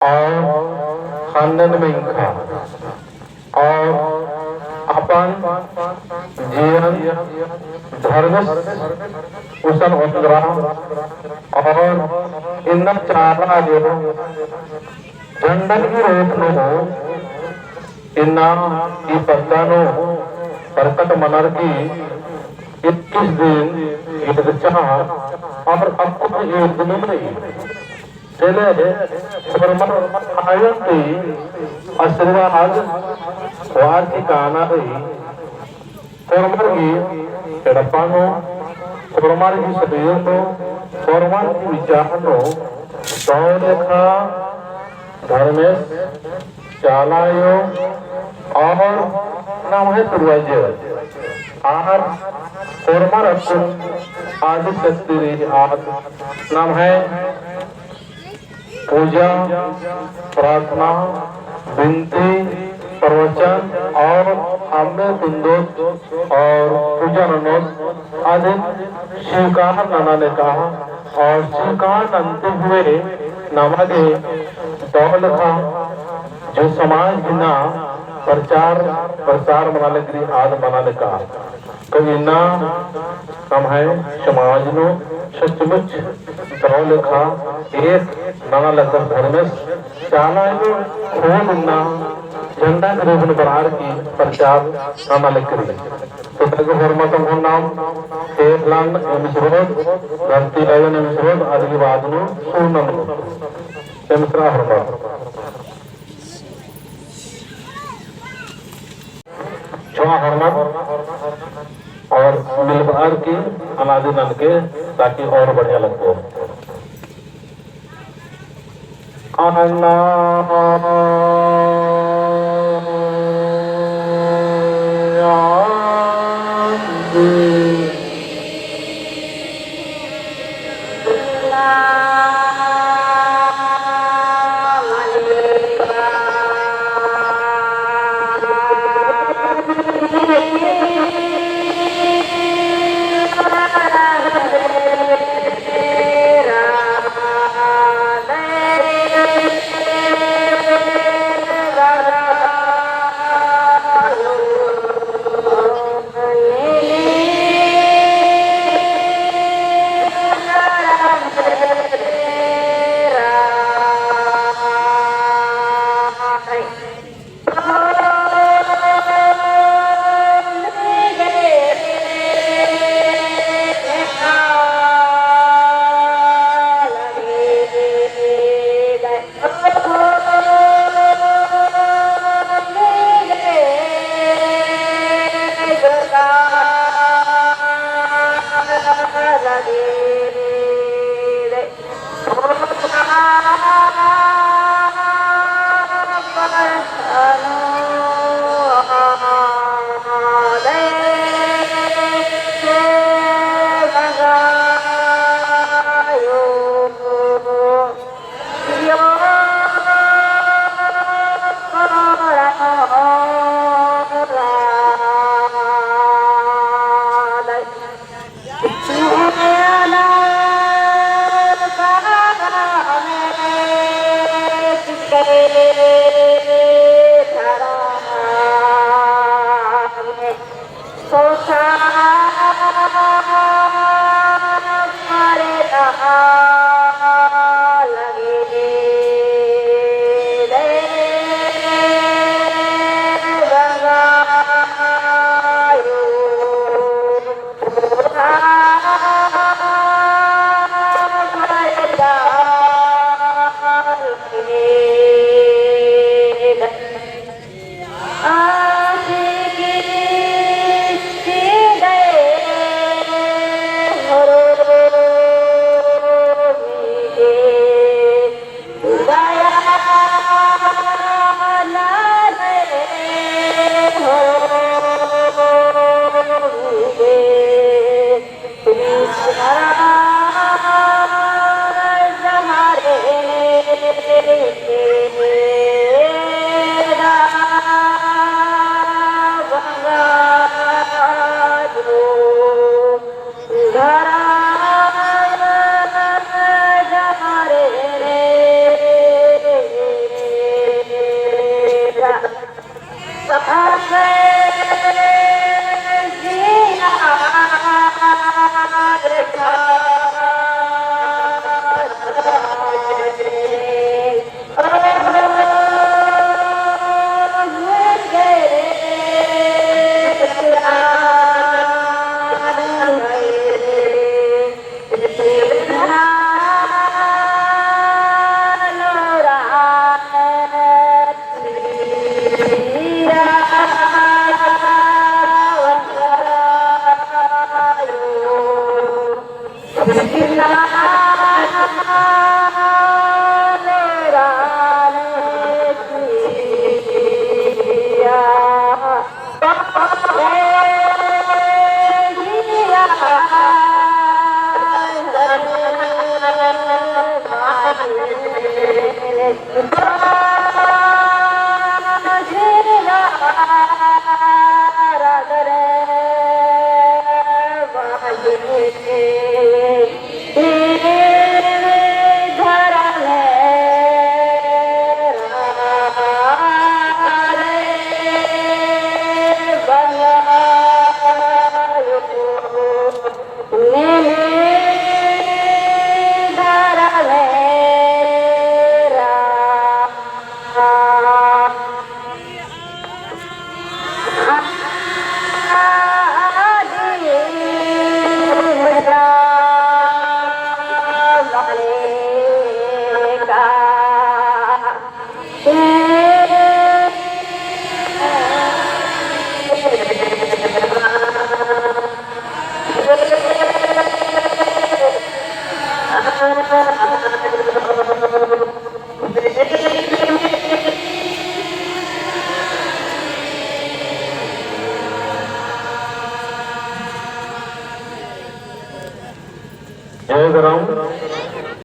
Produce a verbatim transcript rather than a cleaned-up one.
और ख़न्नन मेंखा और अपन जियन धर्मेस गुसन ओन्दरा और इन्ना चाला आयो झंडन गही रूप नू इन्ना ई पद्दा नू प्रकट मनर की इक्कीस दिन ईदचा और अक्कुन ईद नू रई। से ले होरमर आयन ती आशीर्वाद होअर की काना रई। होरमर गही एड़पा नू, होरमर गही शरीर नू, होरमर गही विचार नू दव लेखा धर्मेस, चाला आयो और नम्है पूर्वज आर होरमर अक्कुन आदि शक्ति रई आर नम्है पूजा, प्रार्थना, बिनती, प्रवचन और अम्म तुन्दोत और पूजा ननोत अदिन स्वीकार नना लेका और स्वीकार नन्ते हुए नमा गे दव लेखा जो समाज दिना प्रचार प्रसार मना लेकरी आद मना लेका। तो इन्ना नम्है समाज नू सचमुच दव लेखा एक नना लेका धर्मेस चाला आयो खुद इन्ना झंडा गही रूप नू बरअर की प्रचार नना लेकरी। तो तगे होरमा संगोन नाम तेरलान एमसरोद, धरती आयो एमसरोद, आदि बाद नू सुनन हो। एमसरा होरमा। चुआ होरमर और मिलबअर की अनादि ननके ताकि और बढ़िया लगो। अनादि। जय धरम।